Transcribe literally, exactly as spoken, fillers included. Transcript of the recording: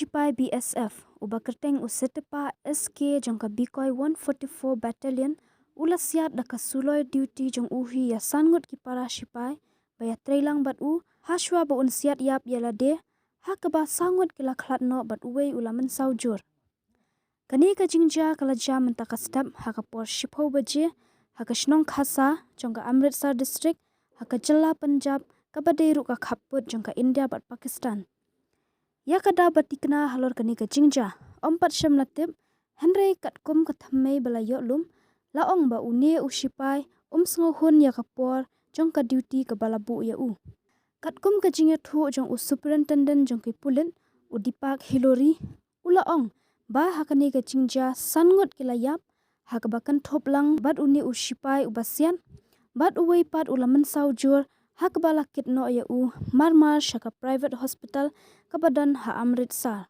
Shipai B S F uba kyrteng u Sitapa S K jong ka Bikoi one forty-four Battalion u la siat da ka suloi duty jong u hi ïa san ngut ki para shipai ba ïatreilang bad u, hashwa ba un siat ïap ïa lade, ha kaba saw ngut ki la khlad noh bad uwei u la mynsaw jur. Kane ka jingjia ka la jia mynta ka step ha ka por shiphew baje ha ka shnong Khasa jong ka Amritsar District ha ka jylla Punjab, kaba dei ruh ka khappud jong ka India bad Pakistan. Ïa ka daw ba tikna halor kane ka jingjia ym pat shym la tip, hynrei katkum ka thymmei ba la ïoh lum, la ong ba une u shipai um sngewhun ïa ka por jong ka duty kaba la buh ïa u. Katkum ka jingïathuh jong u Superintendent jong ki pulit, u Deepak Hiluri, u la ong ba ha kane ka jingjia san ngut ki la ïap, ha kaba kynthup lang bad une u shipai uba siat, bad uwei pat u la mynsaw jur, ha kaba la kit noh ïa u marmar sha ka private hospital kaba don ha Amritsar.